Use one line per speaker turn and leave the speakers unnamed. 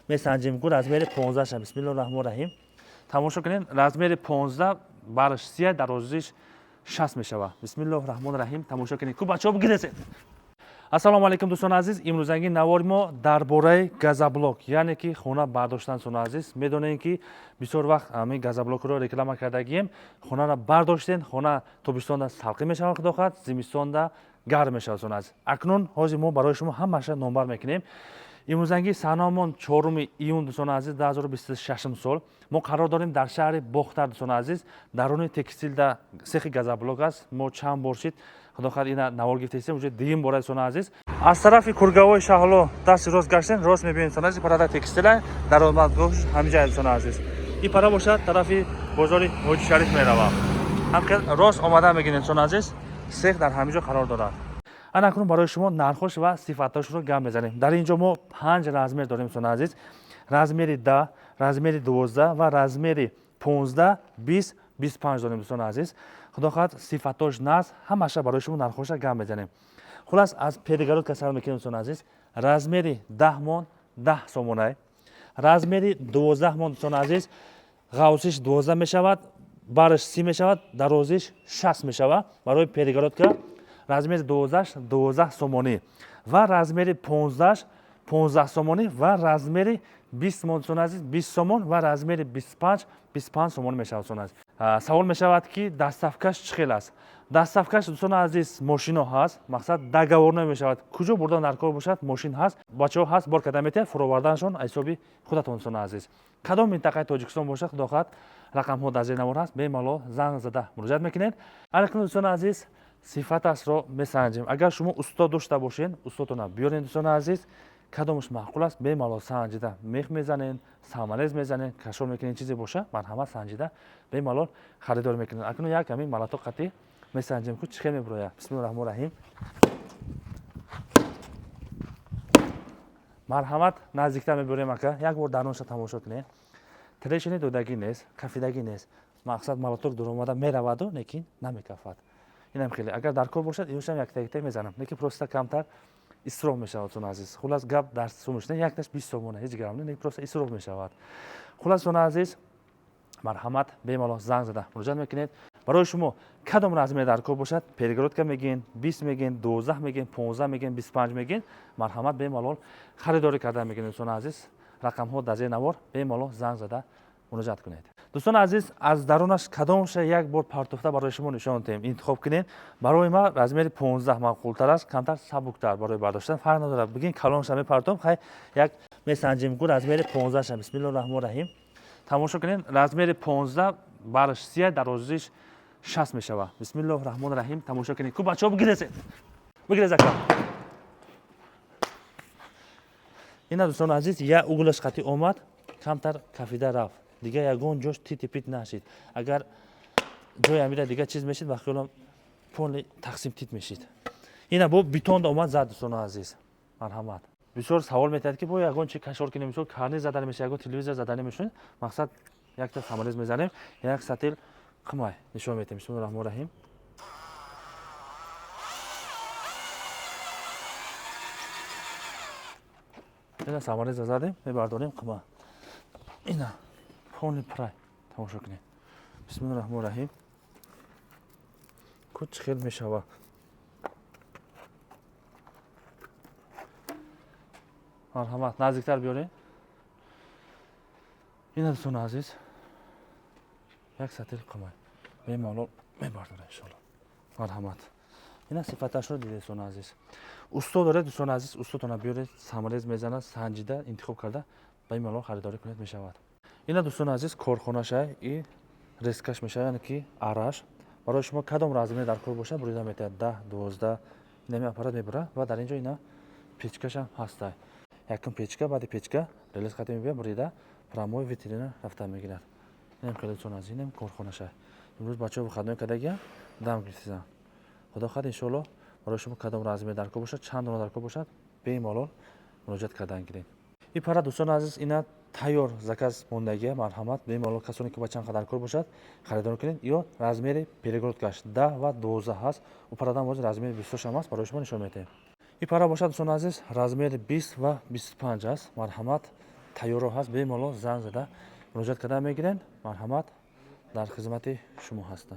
Месанҷем ку размери 15 ша. Бисмиллоҳи раҳмони раҳим. Тамошо кунед, размери 15, барш 30, дарозиш 60 мешавад. Бисмиллоҳи раҳмони раҳим. Тамошо кунед ку, бачаҳо, бигирезед. Ассалому алайкум, дӯстони азиз. Имрӯзанги навори мо дар бораи газоблок, яъне ки хона бардоштан. Дӯстони азиз, медонем, ки бисёр вақт ҳамин газоблокро реклама кардагием. Хонаро бардоштен, хона тобистонда салқин мешавад, худо хоҳад, зимистонда гарм мешавад. Дӯстони азиз, акнун ҳозир мо барои шумо ҳамаша номбар мекунем. Имрӯзанги саҳнамон 4 июн, дӯстони азиз, 2026 сол. Мо қарор дорем дар шаҳри Бохтар, дӯстони азиз, даруни текстилда сехи газоблок аст. Мо чанд бор шид, худо хоҳад, ина навор гирифтаистем, уже дуюм бора, дӯстони азиз. Аз тарафи кургавои Шаҳло дасти рост гаштем, рост мебинем, дӯстони азиз, парада текстила, даромадгоҳ ҳамиҷа, дӯстони азиз. Ин пара бошад, тарафи бозори Ҳоҷи Шариф меравад. Ҳамхел рост омада мегирем, дӯстони азиз, сех дар ҳамиҷо қарор дорад. Ана акнун барои шумо нархош ва сифатҳошро гап мезанем. Дар ин ҷо мо панҷ размер дорем, дӯстони азиз: размери 10, размери 12 ва размери 15, 20, 25 дорем, дӯстони азиз. Худо хоҳад, сифатҳош нағз, ҳамаша барои шумо нархоша гап мезанем. Хулас, аз перегородка сар мекунем, дӯстони азиз. Размери 10 мон 10 сомонай, размери 12 мон, дӯстони азиз, ғавсиш 12 мешавад, барш 30 мешавад, дарозиш 60 мешавад. Барои перегородка размери 12 12 сомонӣ ва размери 15 15 сомонӣ ва размери 20 мон, дӯстони азиз, 20 сомон ва размери 25 25 сомонӣ мешавад, дӯстони азиз. Савол мешавад, ки доставкаш чӣ хел аст? Доставкаш, дӯстони азиз, мошино ҳаст, мақсад, договорной мешавад. Куҷо бурдан дар кор бошад, мошин ҳаст, бачаҳо ҳаст, бор карда метиҳад, фуроварданашон аз ҳисоби худатон, дӯстони азиз. Кадом минтақаи Тоҷикистон бошад, худо хоҳад, рақамҳо дар зери навор ҳаст, бемалол занг зада муроҷиат мекунед. Ана дӯстони азиз, сифаташро месанҷем. Агар шумо устод дошта бошед, устодтона биёред, дӯстони азиз. Кадомаш маъқул аст, бемалол санҷида, мех мезанед, саморез мезанед, кашол мекунед, чизе боша, марҳамат, санҷида бемалол харидор мекунед. Акнун як ҳамин молоток қатӣ месанҷем ку чӣ хел мебурояд. Бисмилла раҳмон раҳим. Марҳамат, наздиктар мебурем, ака. Як бор даронша тамошо кунед. Трещини додагӣ нест, кафидагӣ нест. Мақсад, молоток дуромада мераваду, лекин намекафад. Инам хеле, агар дар кор бошад, иношам якта якта мезанам, лекин просто камтар исроф мешавад, дӯстони азиз. Хулас, гап дар сумаш не, якташ 20 сомона, ҳеҷ гап не, просто исроф мешавад. Хулас, дӯстони азиз, марҳамат, бемалол занг зада муроҷиат мекунед. Барои шумо кадом размер дар кор бошад, перегородка мегин, 20 мегин, 12 мегин, 15 мегин, 25 мегин, марҳамат, бемалол харидорӣ карда мегин. Дӯстони азиз, рақамҳо дар зери навор, бемалол занг зада муроҷиат кунед. Дӯстони азиз, аз дарунаш кадомша як бор партофта барои шумо нишон диҳем, интихоб кунед. Барои ман размери 15 маъқултар аст, камтар сабуктар барои бардоштан. Фарқ надорад, бигин, калонша мепартом. Хай, як месанҷем ку размери 15 ша. Бисмиллоҳи раҳмони раҳим. Тамошо кунед, размери 15, барш 30, дарозиш 60 мешавад. Бисмиллоҳи раҳмони раҳим. Тамошо кунед ку, бачаҳо, бигирезед, бигирез, ака. Ина, дӯстони азиз, як углаш қатӣ омад, камтар кафида рафт, дигар ягон ҷош тити пит нашид. Агар ҷои амира дигар чиз мешид, ба хиёлам, полный тақсим тит мешид. Ина бо бетонда омад зад. Дӯстони азиз, марҳамат. Бисёр савол метиҳад, ки бо ягон чи кашор кунем, мисол, карниз задани мешавад, ягон телевизор задани мешавад. Мақсад, якта саморез мезанем, як сатил қимай нишон метиҳем. Бисмилла раҳмон раҳим. Ина самореза задем, мебардорем қима. Ина полный прай, тамошо кунед. Бисмилла раҳмон раҳим. Ку чӣ хел мешава. Марҳамат, наздиктар биёред. Ина, дӯстони азиз, як сатил қимай бемалол мебардора, иншолло. Марҳамат, ина сифаташро дидед, дӯстони азиз. Усто доред, дӯстони азиз, устотона биёред, саморез мезанад, санҷида, интихоб карда, бемалол харидорӣ кунед, мешавад. Ина, дӯстони азиз, корхонаша и резкаш мешавад, яъне ки араш. Барои шумо кадом размер дар кор бошад, бурида метиҳад: 10, 12. Инами аппарат мебурад ва дар ин ҷо ина печкашам ҳаста. Якум печка, баъди печка релез қати мебиёд, бурида, прямой витрина рафта мегирад. Инам хеле, дӯстони азиз, инам корхонаша. Имрӯз бачаҳо выходной кардагиям, дам гирифтизам. Худо хоҳад, иншоалло, барои шумо кадом размер дар кор бошад, чанд дона дар кор бошад, бемалол муроҷиат кардан гиред. Ин пара, дӯстони азиз, ина тайёр заказ мондагия. Марҳамат, бемалол, касоне ки ба чанд қадар кор бошад, харидорӣ кунед. Ё размери перегородкаш 10 ва 12 ҳаст. У парадан боз размери 28 аст, барои шумо нишон медиҳем. Ин пара бошад, дӯстони азиз, размери 20 ва 25 аст. Марҳамат. Тайёро ҳаст, бемалол занг зада, муроҷиат карда мегирен. Марҳамат, дар хизмати шумо ҳастанд.